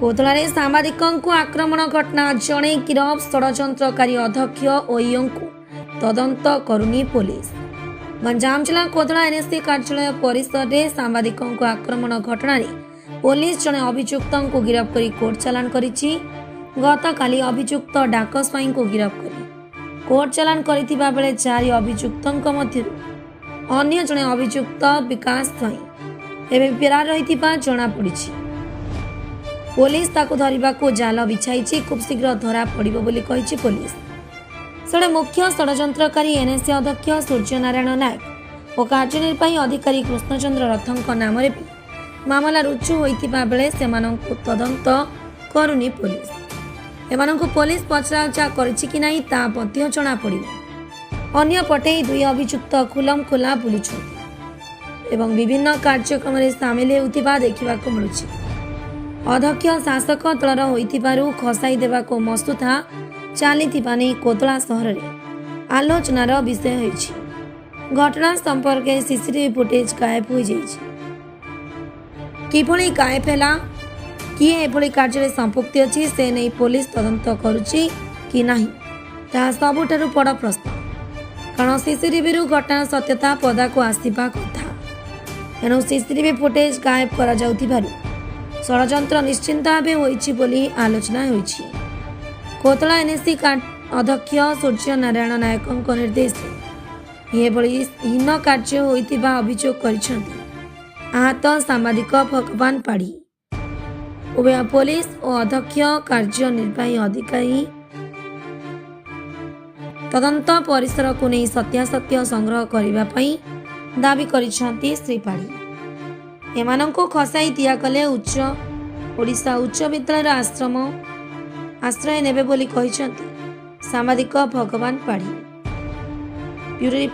କୋଦଳାରେ ସାମ୍ବାଦିକଙ୍କୁ ଆକ୍ରମଣ ଘଟଣା, ଜଣେ ଗିରଫ। ଷଡ଼ଯନ୍ତ୍ରକାରୀ ଅଧ୍ୟକ୍ଷ ଓ ଇଓଙ୍କୁ ତଦନ୍ତ କରୁନି ପୋଲିସ। ଗଞ୍ଜାମ ଜିଲ୍ଲା କୋଦଳା ଏନ୍ଏସି କାର୍ଯ୍ୟାଳୟ ପରିସରରେ ସାମ୍ବାଦିକଙ୍କୁ ଆକ୍ରମଣ ଘଟଣାରେ ପୋଲିସ ଜଣେ ଅଭିଯୁକ୍ତଙ୍କୁ ଗିରଫ କରି କୋର୍ଟ ଚାଲାଣ କରିଛି। ଗତକାଲି ଅଭିଯୁକ୍ତ ଡାକ ସ୍ୱାଇଁଙ୍କୁ ଗିରଫ କରି କୋର୍ଟ ଚାଲାଣ କରିଥିବା ବେଳେ ଚାରି ଅଭିଯୁକ୍ତଙ୍କ ମଧ୍ୟରୁ ଅନ୍ୟ ଜଣେ ଅଭିଯୁକ୍ତ ବିକାଶ ସ୍ୱାଇଁ ଏବେ ଫେରାର ରହିଥିବା ଜଣାପଡ଼ିଛି। ପୋଲିସ ତାକୁ ଧରିବାକୁ ଜାଲ ବିଛାଇଛି। ଖୁବ୍ ଶୀଘ୍ର ଧରା ପଡ଼ିବ ବୋଲି କହିଛି ପୋଲିସ। ସେପଟେ ମୁଖ୍ୟ ଷଡ଼ଯନ୍ତ୍ରକାରୀ ଏନ୍ଏସି ଅଧ୍ୟକ୍ଷ ସୂର୍ଯ୍ୟନାରାୟଣ ନାୟକ ଓ କାର୍ଯ୍ୟନିର୍ବାହୀ ଅଧିକାରୀ କୃଷ୍ଣଚନ୍ଦ୍ର ରଥଙ୍କ ନାମରେ ବି ମାମଲା ରୁଜୁ ହୋଇଥିବା ବେଳେ ସେମାନଙ୍କୁ ତଦନ୍ତ କରୁନି ପୋଲିସ। ଏମାନଙ୍କୁ ପୋଲିସ ପଚରାଉଚରା କରିଛି କି ନାହିଁ, ତାହା ମଧ୍ୟ ଜଣାପଡ଼ିନି। ଅନ୍ୟପଟେ ଏହି ଦୁଇ ଅଭିଯୁକ୍ତ ଖୁଲମ ଖୋଲା ବୁଲୁଛନ୍ତି ଏବଂ ବିଭିନ୍ନ କାର୍ଯ୍ୟକ୍ରମରେ ସାମିଲ ହେଉଥିବା ଦେଖିବାକୁ ମିଳୁଛି। ଅଧ୍ୟକ୍ଷ ଶାସକ ଦଳର ହୋଇଥିବାରୁ ଖସାଇ ଦେବାକୁ ମସୁଧା ଚାଲିଥିବା ନେଇ କୋଦଳା ସହରରେ ଆଲୋଚନାର ବିଷୟ ହୋଇଛି। ଘଟଣା ସମ୍ପର୍କରେ ସିସିଟିଭି ଫୁଟେଜ ଗାୟବ ହୋଇଯାଇଛି। କିଭଳି ଗାୟବ ହେଲା, କିଏ ଏଭଳି କାର୍ଯ୍ୟରେ ସମ୍ପୃକ୍ତି ଅଛି, ସେ ନେଇ ପୋଲିସ ତଦନ୍ତ କରୁଛି କି ନାହିଁ, ତାହା ସବୁଠାରୁ ବଡ଼ ପ୍ରଶ୍ନ। କାରଣ ସିସିଟିଭିରୁ ଘଟଣାର ସତ୍ୟତା ପଦାକୁ ଆସିବା କଥା। ଏଣୁ ସିସିଟିଭି ଫୁଟେଜ ଗାୟବ କରାଯାଉଥିବାରୁ ଷଡ଼ଯନ୍ତ୍ର ନିଶ୍ଚିନ୍ତ ଭାବେ ହୋଇଛି ବୋଲି ଆଲୋଚନା ହୋଇଛି। କୋତଳା ଏନ୍ଏସି ଅଧ୍ୟକ୍ଷ ସୂର୍ଯ୍ୟନାରାୟଣ ନାୟକଙ୍କ ନିର୍ଦ୍ଦେଶରେ ଏଭଳି ହୀନ କାର୍ଯ୍ୟ ହୋଇଥିବା ଅଭିଯୋଗ କରିଛନ୍ତି ଆହତ ସାମ୍ବାଦିକ ଭଗବାନ ପାଢ଼ୀ। ଉଭୟ ପୋଲିସ ଓ ଅଧ୍ୟକ୍ଷ, କାର୍ଯ୍ୟନିର୍ବାହୀ ଅଧିକାରୀ ତଦନ୍ତ ପରିସରକୁ ନେଇ ସତ୍ୟାସତ୍ୟ ସଂଗ୍ରହ କରିବା ପାଇଁ ଦାବି କରିଛନ୍ତି ଶ୍ରୀ ପାଢ଼ୀ। ଏମାନଙ୍କୁ ଖସାଇ ଦିଆଗଲେ ଉଚ୍ଚ ଓଡ଼ିଶା ଉଚ୍ଚ ବିଦ୍ୟାଳୟର ଆଶ୍ରୟ ନେବେ ବୋଲି କହିଛନ୍ତି ସାମ୍ବାଦିକ ଭଗବାନ ପାଢ଼ୀ। Bureau report.